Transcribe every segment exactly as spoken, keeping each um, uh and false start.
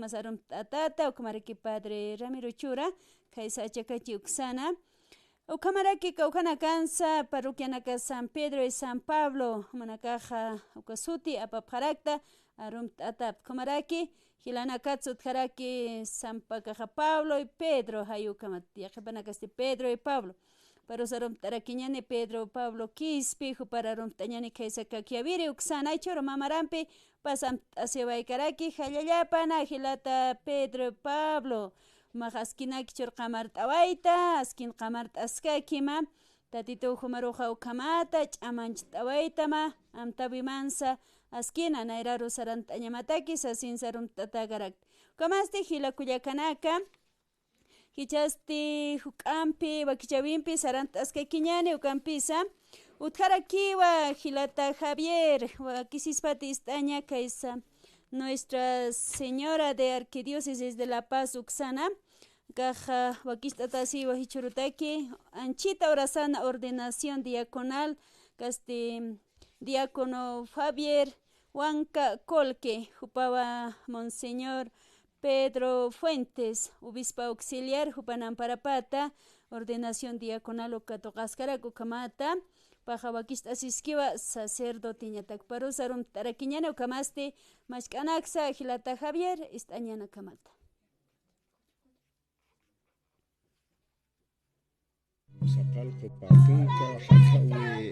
Mas arumt'atata, ukhamaraki Padre Ramiro Chura, khaysa achakachi uksana. Ukhamaraki kawkhanakansa parroquianaka San Pedro y San Pablo, jumanakaxa uka suti apapxarakta, arumt'atapta. Ukhamaraki jilanakatsa utjaraki sampakaxa Pablo y Pedro, jay ukhamat, yaqhipanakasti Pedro y Pablo. Parus arumt'arakiñani Pedro Pablo Quispe, jupar arumt'añani khaysa kakyawiri uksana, jichhüru mamarampi pasamt'asiwaykaraki, jallallapana jilata Pedro Pablo, jumax askinak jichhür qamart'awayta, askin qamart'askakima, Tatitu jumaruxa ukhamata ch'amancht'awaytama, amtäwimansa askina nayraru sarant'añamataki sasinsa arumt'atäkarakta. Ukhamasti jila kullakanaka, jichhasti juk'ampi wakichäwimpi sarant'askakiñani ukampisa. Utjarakiwa jilata Javier, wakisispati ist'aña khaysa Nuestra Señora de Arquidiócesis de La Paz uksana. Akaxa wakicht'atasiwa jichhürutaki, anchhita urasana ordenación diaconal, kasti diácono Javier Huanca Colque, jupawa Monseñor Pedro Fuentes, obispo auxiliar, jupan amparapata ordenación diaconal uka tuqaskarak ukhamata, paxa wakicht'asiskiwa sacerdoteñatak. Parus arumt'arakiñani ukhamasti, machk'anaksa jilata Javier, ist'añanakhamata. Sapalqu patunka, jach'awi,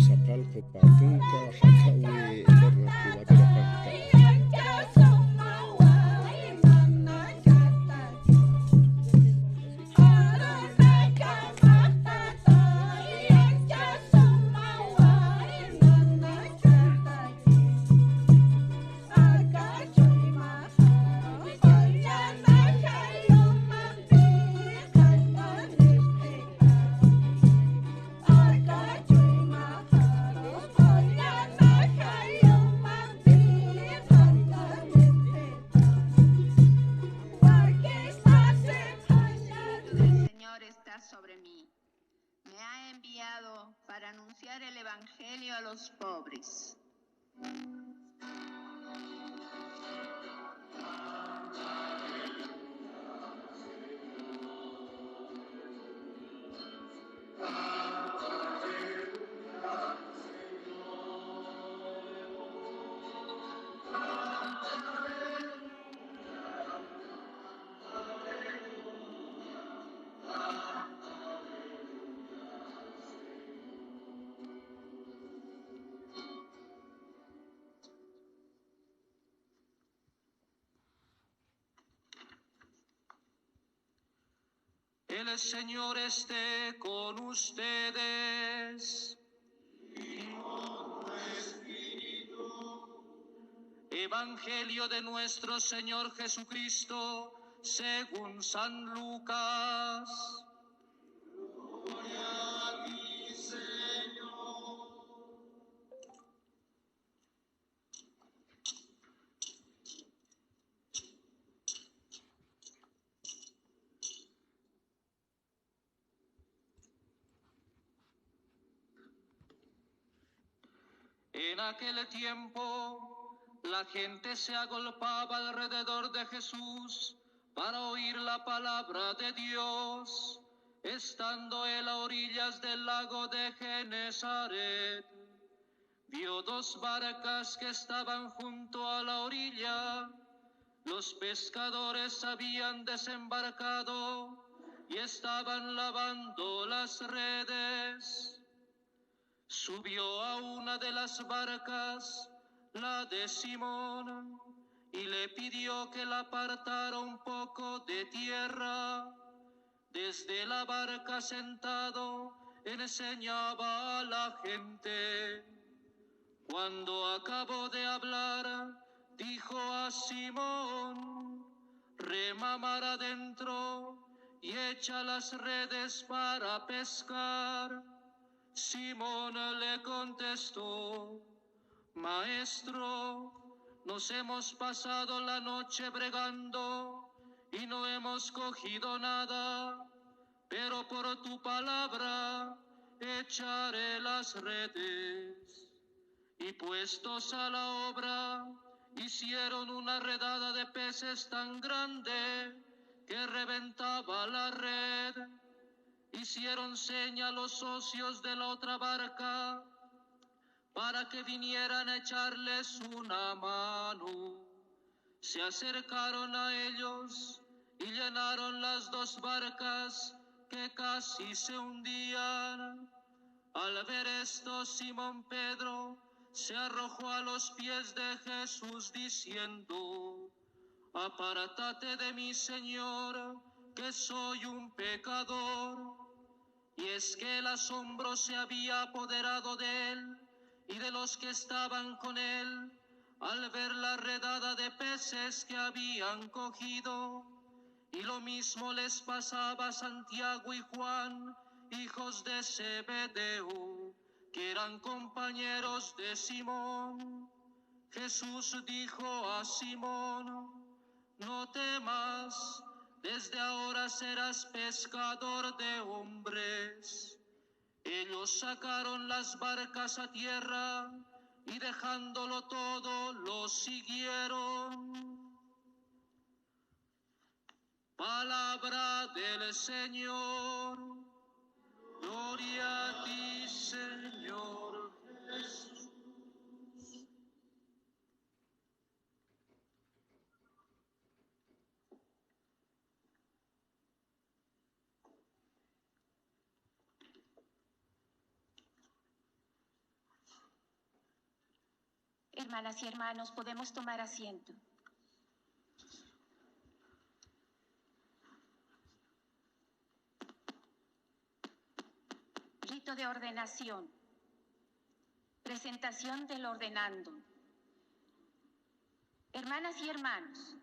Sapalqu patunka, jach'awi, El Señor está sobre mí. Me ha enviado para anunciar el evangelio a los pobres. Señor esté con ustedes. Evangelio de nuestro Señor Jesucristo según San Lucas. En aquel tiempo, la gente se agolpaba alrededor de Jesús para oír la palabra de Dios. Estando él a orillas del lago de Genesaret, vio dos barcas que estaban junto a la orilla. Los pescadores habían desembarcado y estaban lavando las redes. Subió a una de las barcas, la de Simón, y le pidió que la apartara un poco de tierra. Desde la barca sentado enseñaba a la gente. Cuando acabó de hablar, dijo a Simón: "Rema mar adentro y echa las redes para pescar". Simón le contestó: "Maestro, nos hemos pasado la noche bregando y no hemos cogido nada, pero por tu palabra echaré las redes". Y puestos a la obra, hicieron una redada de peces tan grande que reventaba la red. Hicieron seña a los socios de la otra barca para que vinieran a echarles una mano. Se acercaron a ellos y llenaron las dos barcas que casi se hundían. Al ver esto, Simón Pedro se arrojó a los pies de Jesús diciendo: "Apártate de mí, Señor, que soy un pecador". Y es que el asombro se había apoderado de él y de los que estaban con él al ver la redada de peces que habían cogido. Y lo mismo les pasaba a Santiago y Juan, hijos de Zebedeo, que eran compañeros de Simón. Jesús dijo a Simón: "No temas, desde ahora serás pescador de hombres". Ellos sacaron las barcas a tierra y, dejándolo todo, lo siguieron. Palabra del Señor. Gloria a ti, Señor Jesús. Hermanas y hermanos, podemos tomar asiento. Rito de ordenación. Presentación del ordenando. Hermanas y hermanos,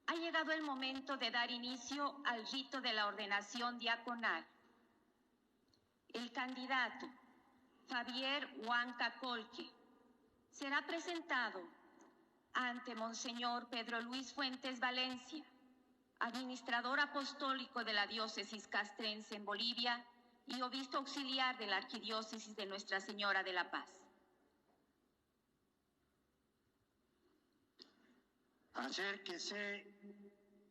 ha llegado el momento de dar inicio al rito de la ordenación diaconal. El candidato Javier Huanca Colque será presentado ante Monseñor Pedro Luis Fuentes Valencia, administrador apostólico de la diócesis castrense en Bolivia y obispo auxiliar de la arquidiócesis de Nuestra Señora de la Paz. Acérquese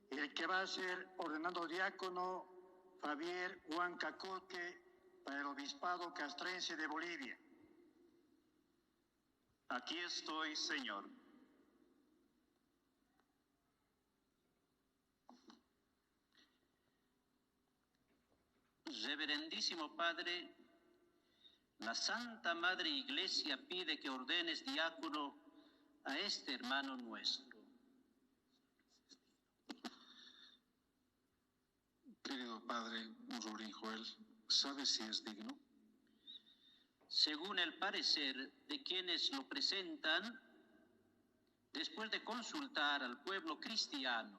el que va a ser ordenado diácono, Javier Huanca Colque, para el Obispado Castrense de Bolivia. Aquí estoy, Señor. Reverendísimo Padre, la Santa Madre Iglesia pide que ordenes diácono a este hermano nuestro. Querido padre Ruri Joel, ¿sabe si es digno? Según el parecer de quienes lo presentan, después de consultar al pueblo cristiano,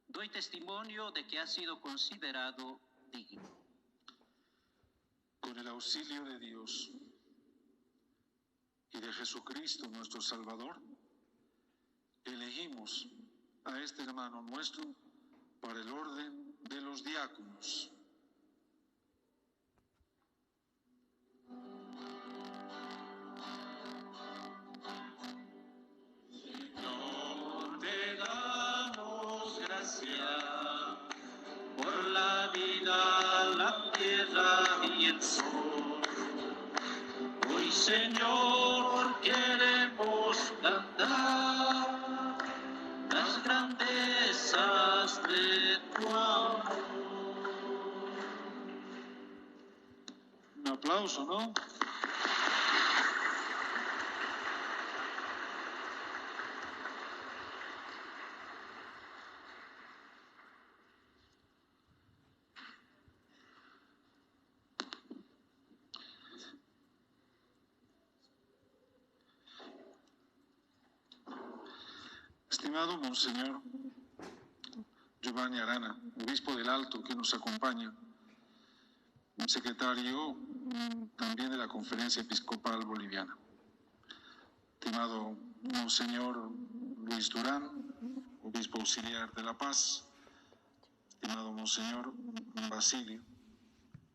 doy testimonio de que ha sido considerado digno. Con el auxilio de Dios y de Jesucristo, nuestro Salvador, elegimos a este hermano nuestro para el orden de los diáconos. Señor, te damos gracias por la vida, la tierra y el sol. Hoy, Señor, queremos cantar las grandezas de tu amor. Un aplauso, ¿no? Estimado Monseñor Giovanni Arana, obispo del Alto que nos acompaña, secretario, mm, también de la Conferencia Episcopal Boliviana. Estimado Monseñor Luis Durán, obispo auxiliar de La Paz. Estimado Monseñor Basilio,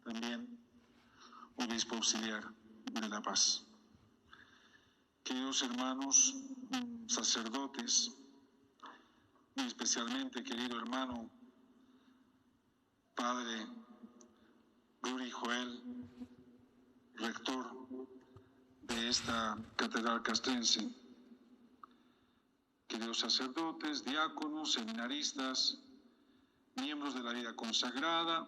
también obispo auxiliar de La Paz. Queridos hermanos, mm, sacerdotes, y especialmente querido hermano padre Ruri Joel, rector de esta catedral castrense, queridos sacerdotes, diáconos, seminaristas, miembros de la vida consagrada,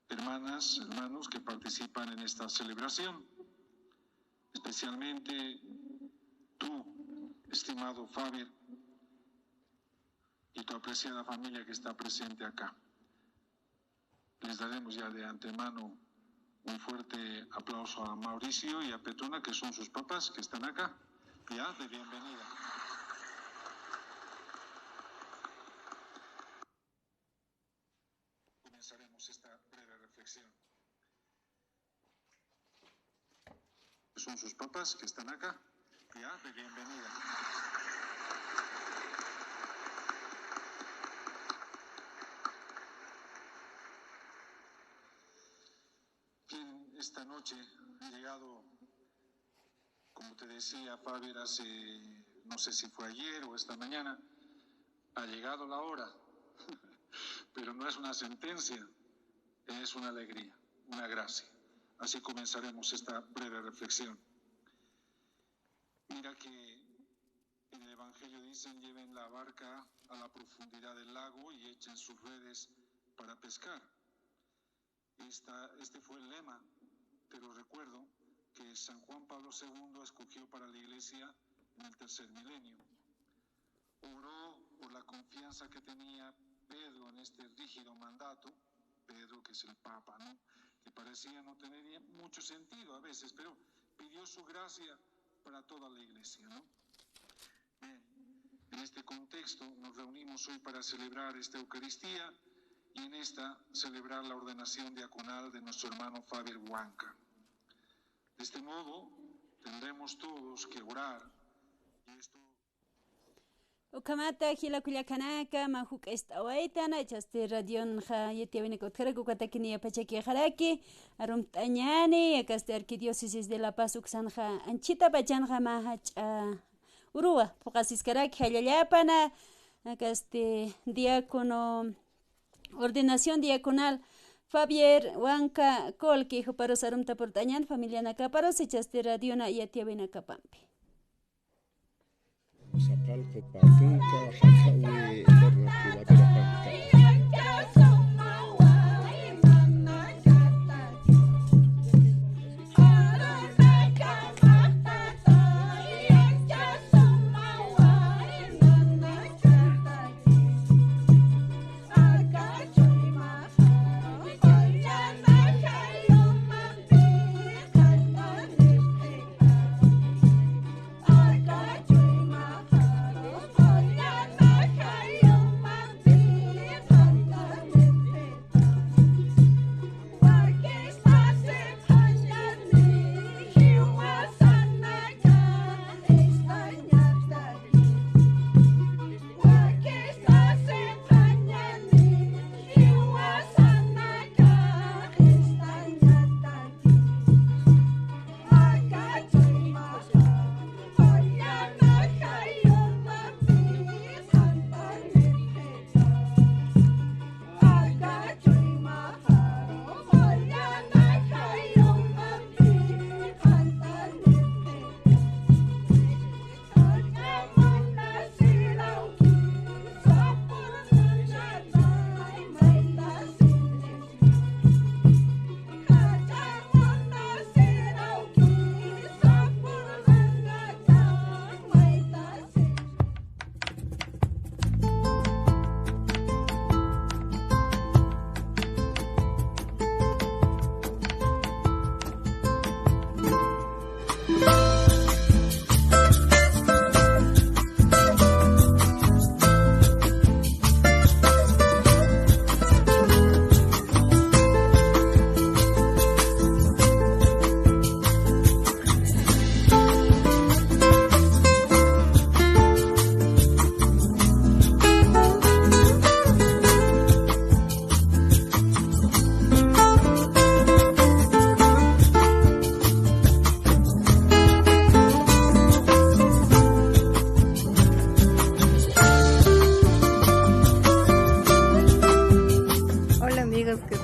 hermanas, hermanos que participan en esta celebración, especialmente tú, estimado Fabián, y tu apreciada familia que está presente acá. Les daremos ya de antemano un fuerte aplauso a Mauricio y a Petrona, que son sus papás, que están acá. Ya, de bienvenida. Comenzaremos esta breve reflexión. Son sus papás que están acá. Ya, de bienvenida. Bien, esta noche ha llegado, como te decía, Fabián, hace, no sé si fue ayer o esta mañana, ha llegado la hora, pero no es una sentencia, es una alegría, una gracia. Así comenzaremos esta breve reflexión. Mira que en el Evangelio dicen: "Lleven la barca a la profundidad del lago y echen sus redes para pescar". Esta, este fue el lema, pero recuerdo que San Juan Pablo segundo escogió para la iglesia en el tercer milenio. Oró por la confianza que tenía Pedro en este rígido mandato, Pedro, que es el Papa, ¿no? Que parecía no tener mucho sentido a veces, pero pidió su gracia para toda la iglesia, ¿no? Bien, en este contexto nos reunimos hoy para celebrar esta Eucaristía y en esta celebrar la ordenación diaconal de nuestro hermano Fabián Huanca. De este modo, tendremos todos que orar, y esto Ukhamata, jila kullakanaka, mä juk'ist'awaytana, ichasti radionxa yatiyäwinaka utjaraki, ukataki niyapachakixaraki, arumt'añäni, akasti Arquidiócesis de La Paz uksanxa anchhitapachanxa mä jach'a uruwa phuqasiskaraki, jallallapana, akasti diácono, ordenación diaconal Fabián Huanca Colqui, juparus arumta purt'añän familianakaparus, ichasti radiona yatiyäwinakapampi. Sapalqu patunka, jathawi, torna, kiwatira, panta.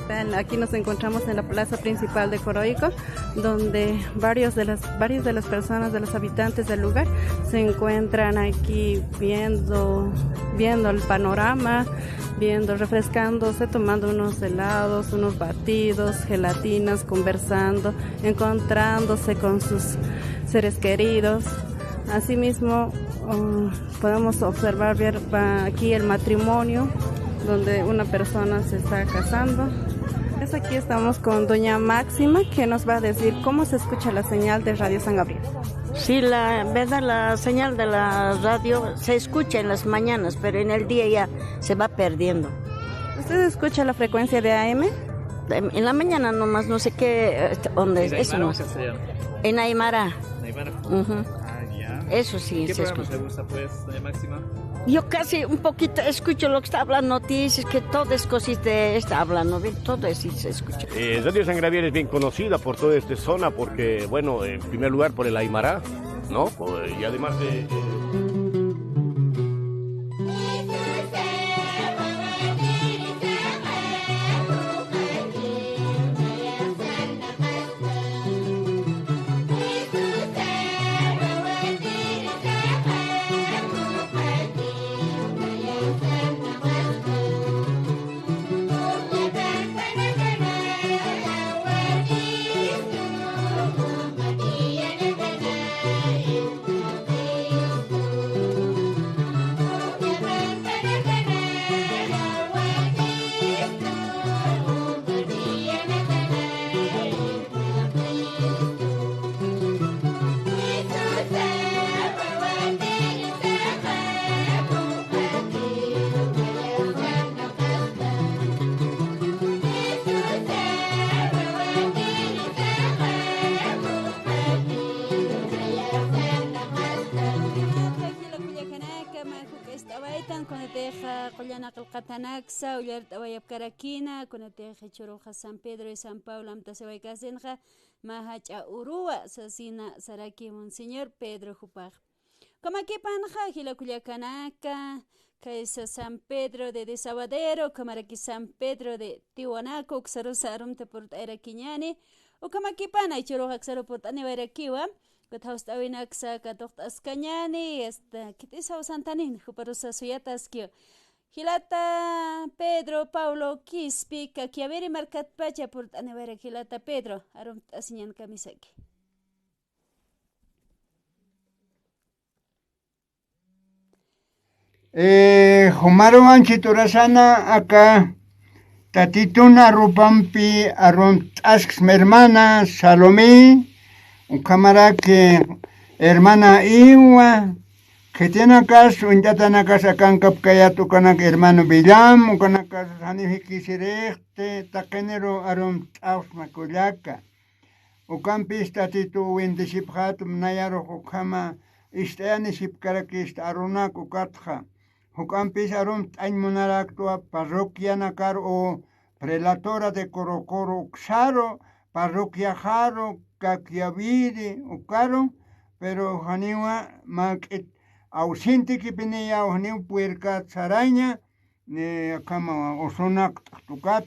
Bien, aquí nos encontramos en la plaza principal de Coroico, donde varios de las, varias de las personas, de los habitantes del lugar, se encuentran aquí viendo, viendo el panorama, viendo, refrescándose, tomando unos helados, unos batidos, gelatinas, conversando, encontrándose con sus seres queridos. Asimismo, um, podemos observar, ver, va aquí el matrimonio, donde una persona se está casando. Pues aquí estamos con doña Máxima, que nos va a decir cómo se escucha la señal de Radio San Gabriel. Sí, la verdad, la señal de la radio se escucha en las mañanas, pero en el día ya se va perdiendo. ¿Usted escucha la frecuencia de A M? En, en la mañana nomás, no sé qué, este, dónde es, eso no. En Aymara. Ujú. Ah, ya. Eso sí, ¿qué programa te gusta, pues, doña Máxima? Yo casi un poquito escucho lo que está hablando, noticias, que todo es cosita, está hablando, bien, todo eso se escucha. Eh, Radio San Gabriel es bien conocida por toda esta zona porque, bueno, en primer lugar por el Aymara, ¿no? Por, y además de, de Jila kullakanaka, mä juk'ist'awaytan, kunatixa qullana qillqatanaksa, ullart'awayapkarakina, kunatixa jichhüruxa San Pedro y San Pablo amtasawaykasinxa, mä jach'a uruwa sasina saraki Monseñor Pedro jupax. Ukhamakipanxa, jila kullakanaka, kaysa San Pedro de Desaguadero, ukhamaraki San Pedro de Tiwanaku, uksarusa arumta purt'ayarakiñäni, ukhamakipana jichhüruxa aksaru purt'aniwayarakiwa, ukat jawst'äwinaksa katuqt'askañäni, hasta khit'isaw santanin, juparusa suyataskiw. Jilata Pedro Paulo Quispe, Caquiaviri markatpacha purt'aniwayaraki jilata Pedro, arumt'asiñän kamisaki. Eh, jumaruw anchhit urasana aka Tatitun arupampi arumt'asksma hermana Salomé, ukhamaraki hermana Iwa, khitinakas, uñt'atanakas akankapkayät ukanak hermano Villam, ukanakas janiw jikisirixti, taqiniru arumt'awsma kullaka. Ukampis Tatituw bendecipxätwa, nayarux ukhama ist'ayanisipkarakista arunak ukatxa. Juk'ampis arumt'añ munaraktwa parroquianakar u prelatura de Corocoro uksaru, parroquiaxaru, Caquiaviri ukaru, pero janiwa mä k'it ausentïkipinïyaw, janiw purirkät saraña, ni akhama usunaqt'xt ukat,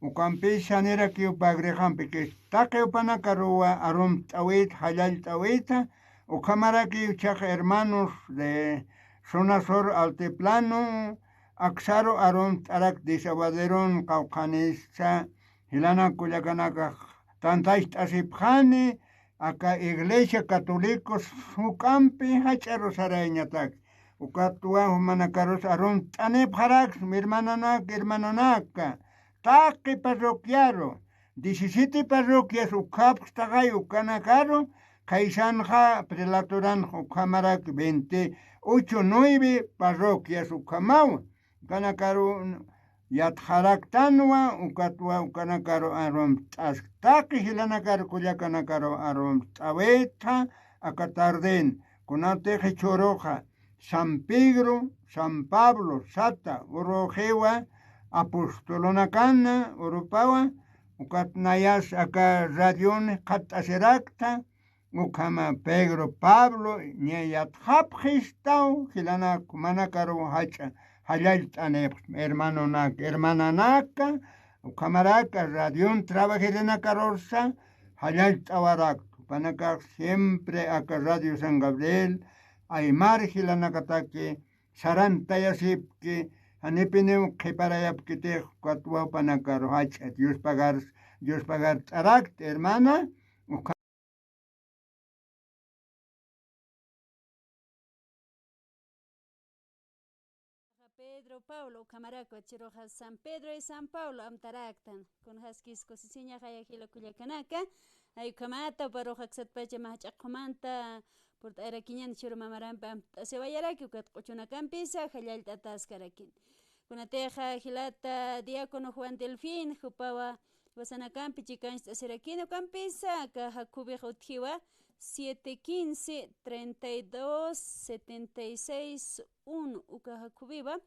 ukampis janirakiw pagrixampi, taqi jupanakaruwa arumt'awïta, jallallt'awïta, ukhamarakiw jichhax hermanos de zona sur altiplano, aksaru arumt'arak Desaguaderon qawqhanisa, jilanak kullakanakax tantacht'asipxani, aka Iglesia Católicos juk'ampi jach'aru sarayañatak. Ukatwa jumanakarus arumt'anipxaraksma hermananak, hermananaka. Taqi parroquiaru, diecisiete parroquias ukhapxtaxay ukanakaru, khaysanxa prelaturanx ukhamarak veintiocho, nueve parroquias ukhamawa. Ukanakaru yatxaraktanwa, ukatwa ukanakaru arumt'ask. Taqi jilanakar kullakanakaru arumt'awitxa aka tarden, kunatix jichhüruxa San Pedro, San Pablo sata uruxiwa apostolonakana urupawa, ukat nayas aka radion qhatt'asirakta, ukhama Pedro, Pablo, ña yatxapxistaw, jilanak jumanakaruw jach'a jallallt'anipxsma, hermanonak, hermananaka, Ukhamaraka radion trabajirinakarursa jallallt'awarakta. Jupanakax siempre aka Radio San Gabriel aymar jilanakataki sarantayasipki, janipiniw qhiparayapkitix, ukat jupanakaru jach'a Dios pagar, Dios pagart'arakta, hermana. Ukha- Pedro, Pablo, ukhamarakwa, chiruxa San Pedro y San Pablo amtaraktan. Kunjaskis kusisiñaxa jila kullakanaka, ay ukhamata, paruxa aksatpacha mä jach'a qhumanta purt'ayarakiñan, churu mamarampi amtasiwayaraki, ukat q'uchunakampisa jallallt'ataskarakin. Kunatixa jilata diácono Juan Delfín, jupawa jiwasanakampi chikancht'asirakini, ukampisa aka jakhubix utjiwa siete quince, treinta y dos, setenta y seis, uno, uka jakhubiwa,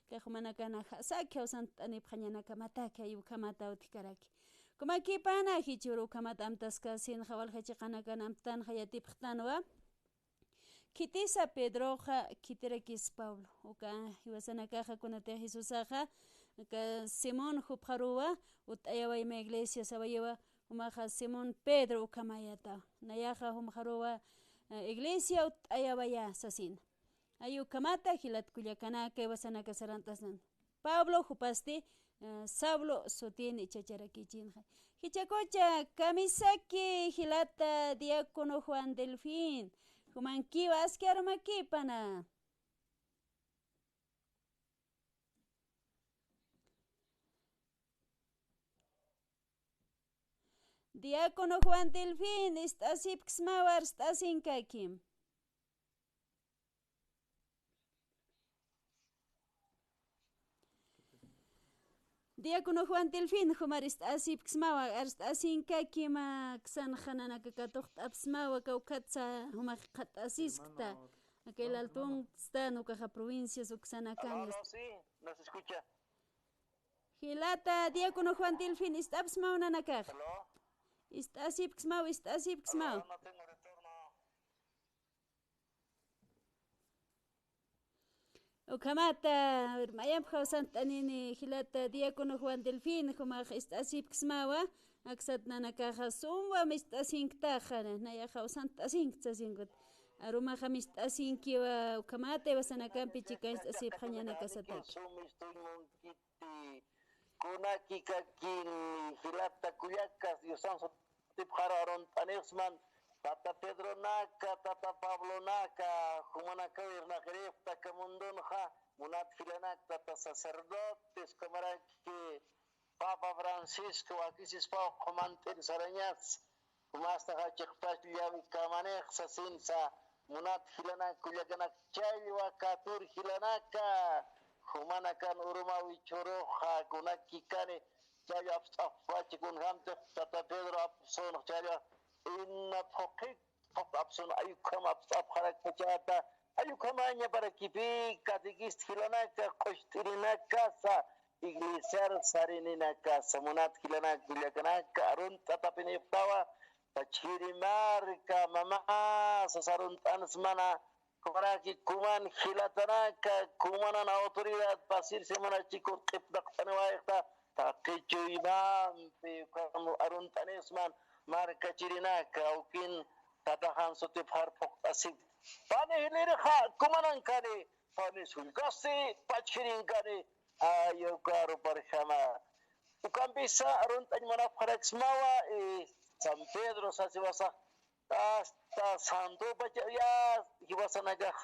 kax jumanakana jasaki jawsant'anipxañanakamataki, ay ukhamata utjkaraki. Kumakipana jichhür ukhamat amtaskasin, jawalja chiqanakan amtanxa yatipxtanwa. Khitisa Pedroxa, khitirakis Pablo. Uka jiwasanakaxa kunatix Jesusaxa, aka Simón jupxaruwa, utt'ayawayma iglesia sawayiwa, jumaxa Simón Pedro ukhamayatawa. Nayaxa jumxaruwa, eh, iglesia utt'ayawaya sasina. Ay ukhamata jilat kullakanaka jiwasanaka sarant'asnan. Pablo jupasti, eh, Saulo sutin ichhacharakichinxa. Jichhakucha kamisaki jilata diácono Juan Delfín, jumankiwa aski arumakipana. Diácono Juan Delfín, ist'asipksmawa, arst'asinkakim. Diácono Juan Delfín, jumar ist'asipksmawa, arst'asinkakima, aksanxa nanaka katuqt'apsmawa, kawkhatsa jumax qhat'asiskta. Akay laltun stan, ukaxa provincias uksanakan. Aló, aló, sí, nos escucha. Jilata diácono Juan Delfín, ist'apsmaw nanakax. Aló. Ist'asipksmaw, ist'asipksmaw. Aló, no tengo retorno. Ukhamata, a ver, mayamp jawsant'anini, jilata diácono Juan Delfín, jumax ist'asipksmawa, aksat nanakaxa sumwa mist'asinktaxa, nayax jawsant'asinkta sasinkuta. Arumaxa mist'asinkiwa, ukhamata, jiwasanakampi chikancht'asipxañanakasataki. Sum istuñ munkiti, kunakikakin, jilata kullakas, Diosan sutipxaru arunt'anixsman, tata Pedronaka, tata Pablonaka, jumanakaw irnaqiripxta aka mundunxa, munat jilanaka, tata sacerdotes, ukhamaraki Papa Francisco, wakisispaw qhumant'ir sarañas, jumastaxa chiqpach llavi kamanix sasinsa, munat jilanak kullakanak challwa katur jilanaka, jumanakan urumawi churuxa, kunakikani, challwa apst'apxpachi kunjamtix tata Pedro apsunx challwa, ina phuqhik, phuqhik apsun, ay ukham apst'apxarakpachata, ay ukhamañaparakipï, catequista jilanaka, q'ucht'irinakasa, iglesiar sarininakasa, munat jilanaka, kullakanaka, arunt'atapinipxtawa, pachjiri marka, mamasa, sarunt'ansmana, ukhamaraki kuman jilatanaka, kumanan autoridad pasir semana chikur q'ipnaqt'aniwayxta, taqi chuymampi, ukham arunt'anisman, markachirinaka, awkin tataxan sutipxar phuqt'asipta. Pani jilirxa, kumanankani, pani sullkasti, pachjirinkani, ay ukaru parjama. Ukampisa arunt'añ munapxaraksmawa, eh, San Pedro sasiwasax, hasta santopacha, ya, jiwasanakax,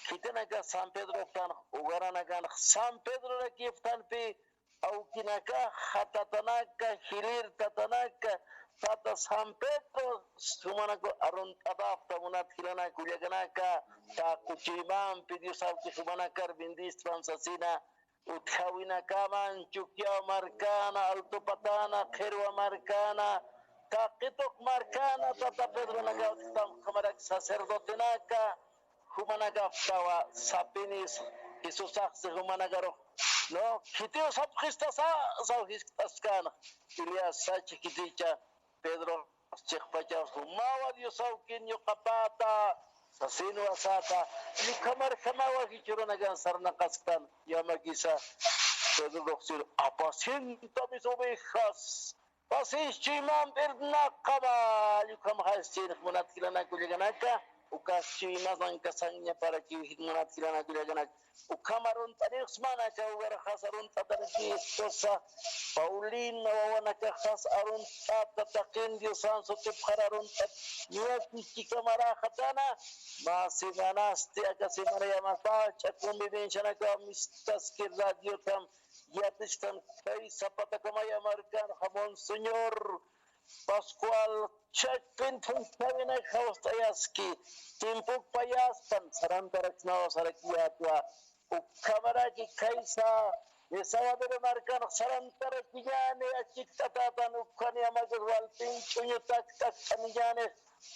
khitinakax San Pedro uptan, ugaranakan San Pedro rakiptanpi, awkinakaxa, tatanaka, jilir tatanaka, tata San Pedro, jumanaka arunt'atapxta munat jilanaka, kullakanaka, taqi chuymampi Dios awki jumanakar bendistpan sasina, utjäwinakaman, Chukiyaw markana, Alto Patana, Qhirwa markana, taqi tuq markana, tata Pedronaka, utjtam, ukhamaraki sacerdotenaka, jumanakapxtawa, sapinis, Jesusaxsi jumanakarux, no, khitiw sapxistasa, saw jiskt'askana, Elías sachi khiticha, Pedro, chiqpachaw jumawa Dios awkin ñuqapata, sasinwa sata, ukhamarjamawa jichhüranakan sarnaqasktan, yamakisa. Pedro Roxir, apacienta mis ovejas. Pasis chuymamp'ir naqama, ukham jaschinx munat jilanaka kullakanaka, ukas chuymas ankasaña para que munat jilanaka kullakanaka. Ukham arunt'anix mana aka ugar jas arunt'ataraki esposa Paulina wawanakax jas arunt'ata taqin Diosan sutipxar arunt'at ñuqakikamaraxatana. Mä semanasti aka semana yamasa ch'akumbi mencionaka mistaski radiotam yatichkan kay Zapatakamaya markanxa Monseñor Pascual Chakpin phunthawinak jawst'ayaski, timpuk payaspan sarantaraksnaw sarakiyatwa. Ukhamaraki khaysa Desaguadero markanx sarantarakiñani, achikt'atatan ukhan yamakas walpin ch'uñutak t'akt'aniñani,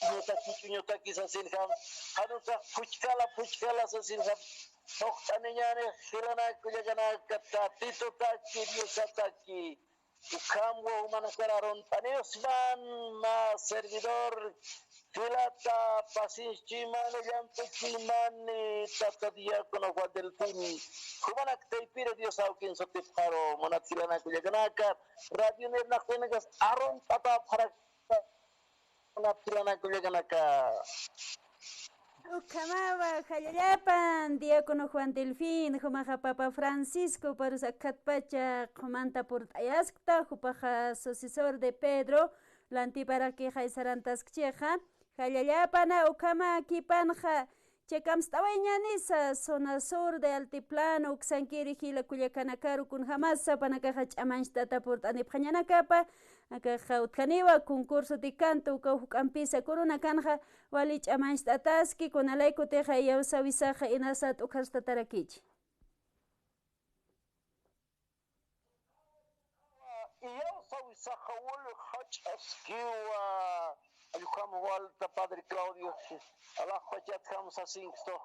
ch'uñutaki ch'uñutaki sasinjam, jan ukax phuchkala phuchkala sasinjam, thuqt'aniñani jilanaka kullakanaka Tatitutaki Diosataki. Ukham wawanakar arunt'anixsman mä servidor jilata Pasis chuymani llamp'u chuymani tata diácono Juan Delfín. Jumanak taypiri Dios awkin sutipxaru munat jilanaka kullakanaka, radio nirnaqt'inakas arunt'atapxarak munat jilanaka kullakanaka. Ukhamawa jallallapan diácono Juan Delfín, jumaxa Papa Francisco parus akhatpacha qhumanta purt'ayaskta, jupaxa sucesor de Pedro Lantiparaki jaysarantaskchixa. Jallallapana ukhama kipanxa chikamst'awayñanisa zona sur de altiplano uksankiri jila kullakanakaru kunjamasa panakaxa ch'amancht'ata purt'anipxañanakapa. Akaxa utjaniwa concurso de canto uka juk'ampisa kurunakanxa wali ch'amancht'ataski kunalaykutixa iyawsawisaxa inasa t'ukharstatarakichi. Iyawsawisaxa wali jach'askiwa. Allkham walta padre Claudio, alaxpachat jam sasinkstux.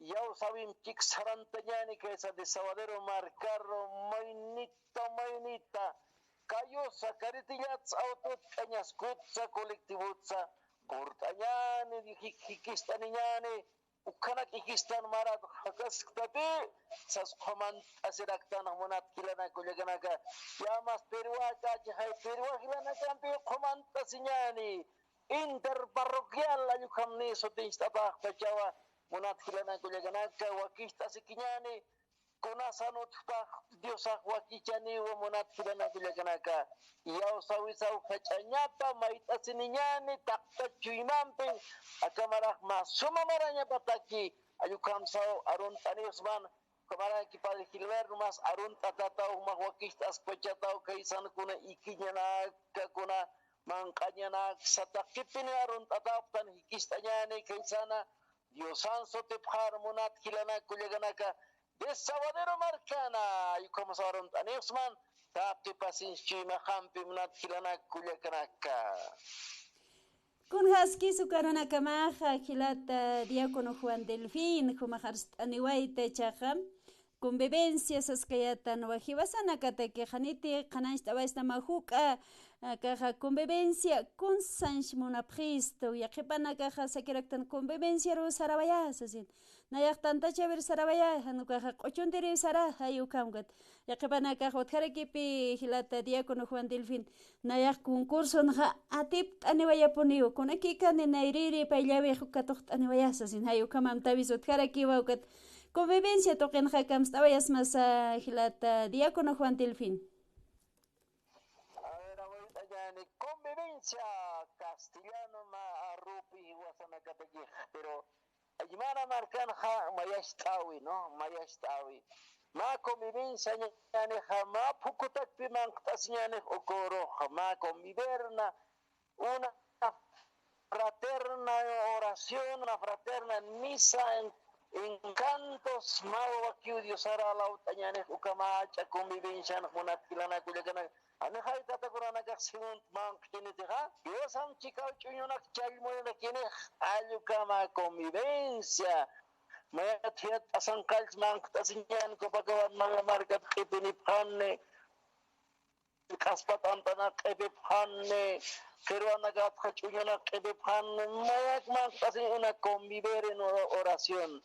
Iyawsawimp chiksarantañani kaysa Desaguadero markaru maynita maynita kayusa karitillatsa awtutk'añaskutsa colectivutsa purt'añani jikist'aniñani. Ukhanak ikistan marat jakasktapi sas qhumant'asiraktan munat jilanaka kullakanaka. Yamas pirwaka achixay pirwa jilanakampi qhumant'asiñani. Interparroquial allkham ni sutincht'apaxpachawa munat jilanaka kullakanaka wakicht'asikiñani. Kunasan utjpax Diosax wakichaniwa munat jilanaka kullakanaka. Iyawsawisaw jach'añapa mayt'asiniñani taqta chuymampi. Akamarax mä suma marañapataki allkham saw arunt'anixsman. Ukhamaraki padre Gilberto mas arunt'atataw jumax wakicht'aspachataw khaysan kuna ikiñanaka kuna manq'añanaksa taqipini arunt'ataptan jikist'añani khaysana. Diosan sutipxar munat jilanaka kullakanaka. Desaguadero markana, ukhamas arunt'anixsman taqi Pasis chuymaxampi munat jilanaka kullakanaka. Kunjaskis ukarunakamaxa jilata diácono Juan Delfín jumax arst'aniwayta ichaxa convivencia saskayatan wajiwasanakataki janiti qhanancht'awaysnama juk'a akaxa convivencia kunsanch munapxistu yaqhipanakaxa sakiraktan convivenciaru sarawayasa sin. Nayax tantachawir sarawaya, jan ukaxa q'uchuntiriw sara, jay ukhamkat. Yaqhipanakax utjarakipi jilata diácono Juan Delfín. Nayax concursunxa atipt'aniwayapuniw, kunakikani nayriri payllawix ukatuxt'aniwayasa sin, jay ukhamamtawis utjarakiwa ukat. Convivencia tuqinxa kamst'awayasmasa jilata diácono Juan Delfín. A ver, abuelita, yani convivencia castellano mä arrupi jiwasanakatakix, pero aymara markanxa mayacht'awi, ¿no? Mayacht'awi. Mä convivencia ñanixa mä phukutakpi manqt'asiñanix uküruxa, mä conviverna, una fraterna oración, una fraterna misa, en, encantos, mä wakiw Diosar alawt'añanix uka mach'a convivencianx munat jilanaka kullakanaka. Anixay tata kuranakax según manqchinitixa, Diosan chikaw ch'uñunak challmuyunakinix allukama convivencia. Mayat jiyat t'asanqallch manqt'asiñan Copacabana markat q'itinipxani. K'aspa t'antanak q'ipipxani, qirwanakat jach'uñanak q'ipipxani, mayak manq't'asiñ una convivir en ora-, oración,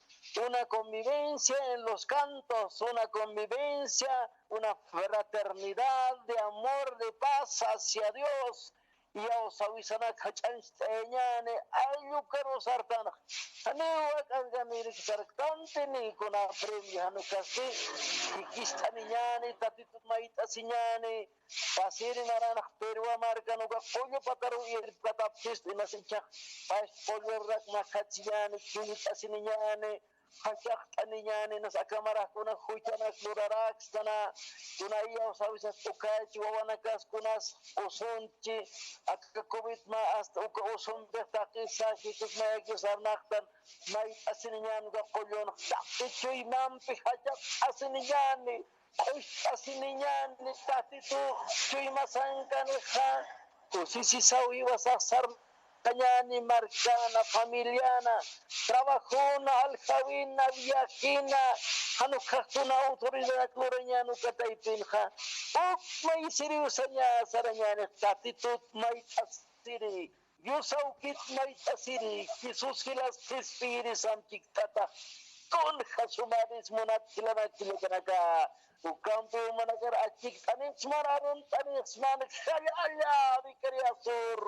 una convivencia en los cantos, una convivencia, una fraternidad de amor, de paz hacia Dios. Iyawsawisanak jach'añcht'ayañäni, ayllu ukaru sartanx. Janiw wak'ankanïriki sarktantini, kuna premio jan ukasti, jikist'aniñäni, Tatitut mayt'asiñäni, pasiri naranx Perú markan uka qullu pataru irpkatapxist'i, imas ichhax past qullurak makhatsiñäni, kullt'asiniñäni, jach'aqt'aniñäni, inas aka maraxkuna juchanak lurarakstana, kuna iyawsawisas ukachi wawanakas kunas usunchi, aka covid mä hasta uka usumpix taqisa, Jesús mayakiw sarnaqtan, mayt'asiniñäni uka qullunx, taqi chuymampi jach'aqt'asiniñäni, q'ucht'asiniñäni, Tatitux chuymasankanixa, kusisisaw jiwasax sarnaqañäni, markana, familiana, trabajona, aljawina, viajina, jan ukhaxtuna autoridad lurañäni uka taypinxa, uk maysiriw saña sarañänix, Tatitut mayt'asiri, Dios awkit mayt'asiri, Jesús jilas qhispiyiri samchikt'ata. Kunja sumaris munat jilanak kullakanaka. Ukampi jumanakar achikt'anipxsmar, arunt'anipxsmar, jallalla Vicaría Sur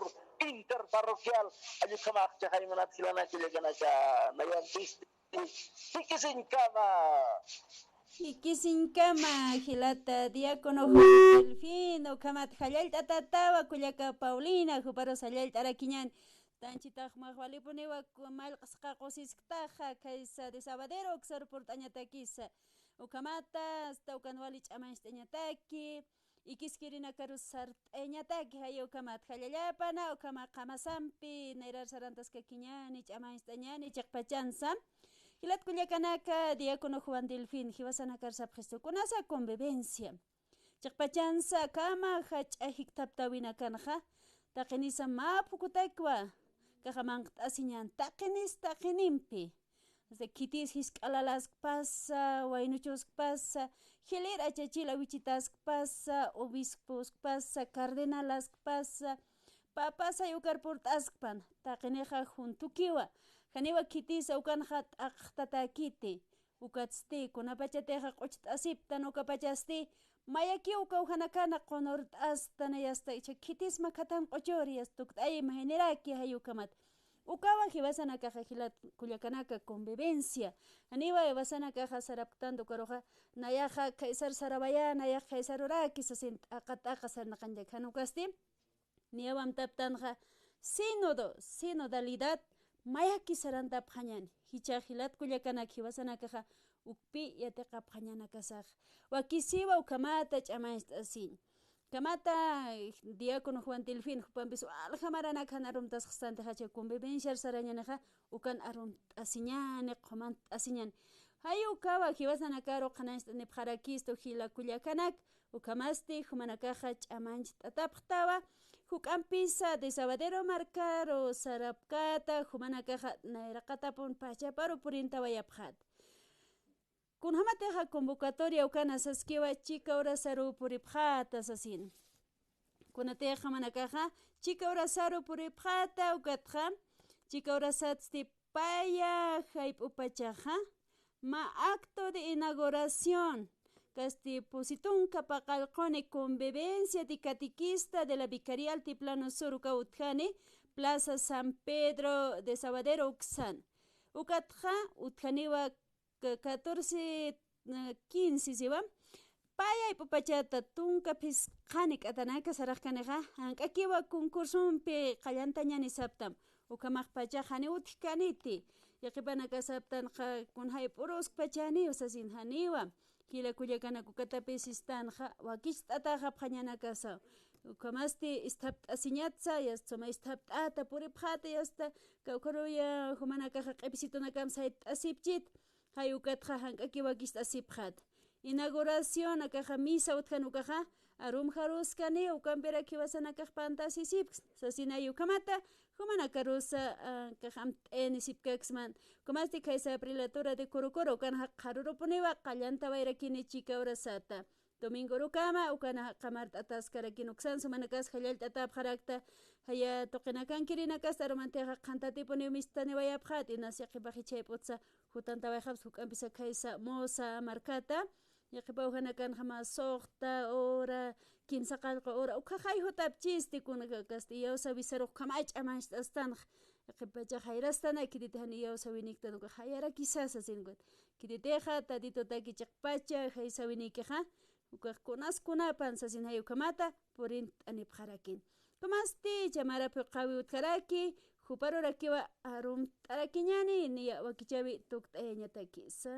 Interparroquial. Ayllu ukhamax chixay munat jilanak kullakanaka. Nayampis jikisiñkama. Jikisiñkama, jilata diácono Juan Delfín, ukhamat jallallt'atatawa, kullaka Paulina, juparus jallallt'arakiñäni. Tanchitax max walipuniwa ku-, mallq'sqa qusisktaxa, khaysa de sabadero uksar purt'añatakisa. Ukhamata, hasta ukan wali ch'amañcht'añataki, ikiskirinakarus sart'añataki, jay ukhamat jallallapana, ukhama qamasampi, nayrar sarantaskakiñäni, ch'amañcht'añäni, chiqpachansa. Jilat kullakanaka, diácono Juan Delfín, jiwasanakar sapxistu, kunasa convivencia. Chiqpachansa, akhama jach'a jikthaptäwinakanxa, taqinisa mä phukutakwa, kaxa manqt'asiñän, taqinis taqinimpi. Hasta khitis jisk'a lalaskpasa, waynuchuskpasa, jilïr achachil awichitaskpasa, obisposkpasa, cardenalaskpasa, papasay ukar purt'askpan, taqinixa juntukiwa, janiwa khitisa ukanxa t'aqxtatäkiti, ukatsti, kunapachatixa q'ucht'asiptan ukapachasti, mayakiw ukawjanakana qunurt'astan, yasta, icha khitis makhatan q'uchur, yasta, tukt'ay imaginiraki jay ukhamat. Ukawa jiwasanakaxa jilat kullakanaka convivencia. Janiwa jiwasanakaxa sarapktanta ukaruxa, nayaxa khaysar sarawayä, nayax khaysaruraki sasin t'aqa t'aqa sarnaqañak jan ukasti. Niyaw amtaptanxa sínodo, sinodalidad, mayaki sarantapxañäni. Jichha jilat kullakanak jiwasanakaxa ukpi yatiqapxañanakasax. Wakisiwa ukhamata ch'amañcht'asiñ. Kamata, eh, diácono Juan Delfín, jupampis walja maranak jan arumtasxstanti jach'a convivenciar sarañänixa, ukan arumt'asiñäni, qhumant'asiñäni. Jay ukawa jiwasanakaru qhanañcht'anipxarakistu jila kullakanak, ukhamasti jumanakaxa ch'amañcht'atapxtawa, juk'ampisa de sabadero markaru sarapkata, jumanakaxa nayraqatapun pachaparu purintawayapxäta. Kunjamatixa convocatoria ukana saskiwa chika urasaru puripxäta sasin. Kunatix jumanakaxa chika urasaru puripxäta ukatxa, chika urasatsti paya jayp'u pachaxa, mä acto de inauguración, kasti pusi tunka paqallquni convivencia de catequista de la Vicaría Altiplano Sur uka utjani, Plaza San Pedro de Sabadero uksan. Ukatxa utjaniwa ca-, catorce, eh, quince siwa. Pay ayp'upachata tunka phisqani k'atanaka saraqkanixa, jank'akiwa concursompi qallantañäni saptam. Ukhamax pachax janiw utjkaniti. Yaqhipanaka saptanxa kun jayp'uruskpachäniw sasin janiwa. Jila kullakanak ukatapis sistanxa, wakicht'atäxapxañanakasaw. Ukhamasti isthapt'asiñatsa, yasta suma isthapt'ata puripxäta, yasta kawkharuya jumanakaxa q'ipisitunakam saytt'asipchit. Jay ukatxa jank'aki wakicht'asipxäta. Inauguración akaxa misa utjan ukaxa, arumxaruskani, ukampirak jiwasanakax pantasisipks, sasinay ukhamata, jumanakarusa, ah, kax amt'ayanisipkaksman. Ukhamasti khaysa prelatura de Corocoro, ukanxa qharürupuniwa qallantawayrakini chika urasata. Domingo urukama, ukana qamart'ataskarakin uksan sumanakas jallallt'atapxarakta, jaya tuqinakankirinakasta arumantixa qhantatipuniw mistaniwayapxäti, inas yaqhipax jichhayp'utsa jutantawayxapsa juk'ampisa khaysa Mosa markata, yaqhipaw janakanxa mä suxta hora, kimsa qallqu hora, ukhaxay jutapchisti kunakakasti, iyawsa wisarux ukhamach'a mancht'astanxa, yaqhipachax jayrastana, khititi jan iyawsa winiktan ukax jayarakisasa sinkuta. Khititixa, tatitutaki chiqpacha, jaysa winikixa, ukax kunas kunapan sasin jay ukhamata purint'anipxarakin. Ukhamasti, cha mara phuqhawi utjaraki, juparurakiwa arumt'arakiñäni, niya wakichäwi tukt'ayañatakisa.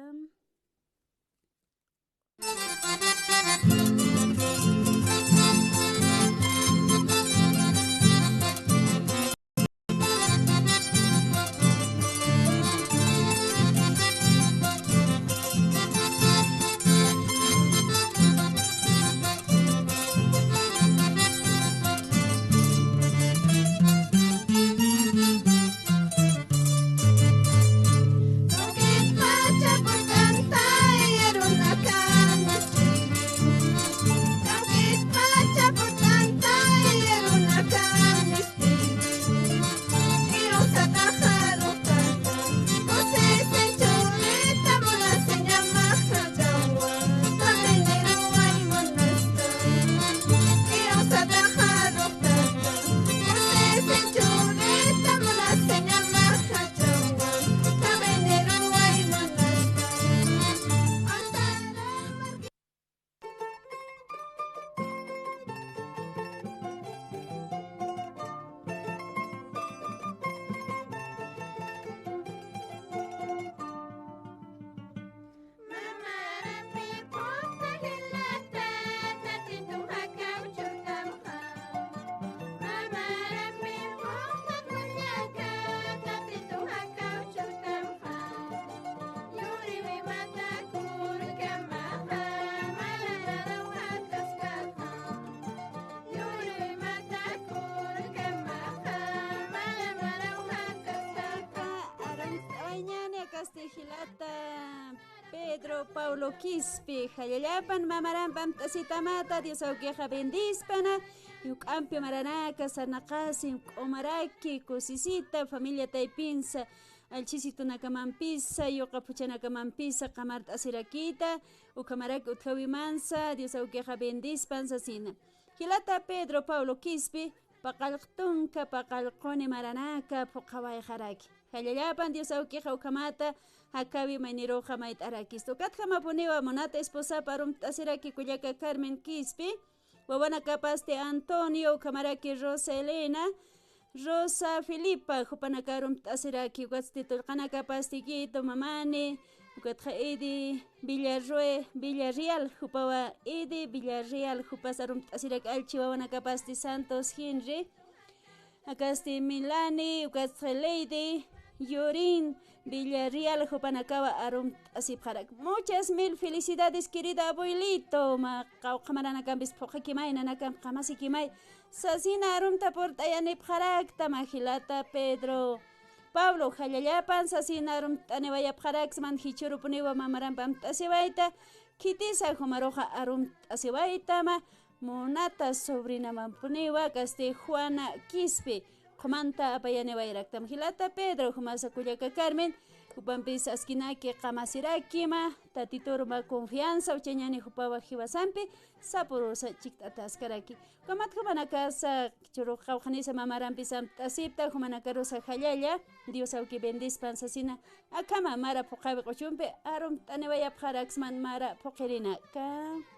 Arumt'añäni akasti jilata Pedro Pablo Quispe, jallallapan mä maran pamt'asitamata, Dios awkixa bendispana, juk'ampi maranaka sarnaqasi, juk'umaraki, kusisita, familia taypinsa, allchhisitunakamampisa, yuqa phuchhanakamampisa, qamart'asirakita, ukhamaraki utjawimansa, Dios awkixa bendispan sasina. Jilata Pedro Pablo Quispe, paqallq tunka, paqallquni maranaka phuqhawayxaraki. Jallallapan Dios awkixa ukhamata, jakawi mayniruxa mayt'arakista. Ukatjamapuniwa munata esposapa arumt'asiraki kullaka Carmen Quispe, wawanakapasti Antonio, ukhamaraki Rosa Elena, Rosa Filipa, jupanaka arumt'asiraki, ukatsti tullqanakapasti Quito, Mamani, ukatxa Edi Villarrue-, Villarreal, jupawa Edi Villarreal, jupas arumt'asiraki, allchhi wawanakapasti Santos Henry, akasti Milani, ukatxa Lady Yorin Villarreal, jupanakawa arumt'asipxarak. Muchas mil felicidades, querido abuelito, mä qawqha maranakampis phuqhikimay, nanakamp qamasikimay, sasina arumta purt'ayanipxarakta, mä jilata Pedro Pablo, jallallapan sasina arumt'aniwayapxaraksman, jichhürupuniwa mä maran pamt'asiwayta, khitisa jumaruxa arumt'asiwayta, mä munata sobrinamampuniwa, akasti Juana Quispe, qhumanta apayaniwayraktam. Jilata Pedro, jumasa kullaka Carmen, jupampis askinaki qamasiraki, mä Tatitur mä confianza uchañäni jupawa jiwasampi, sapürusa chikt'ataskaraki. Ukhamat jumanakasa, jichhürux qawqhanisa mä marampis amt'asipta, jumanakarusa jallalla, Dios awki bendispan sasina, akhama mara phuqhawi q'uchumpi arumt'aniwayapxaraksman mara phuqirinaka.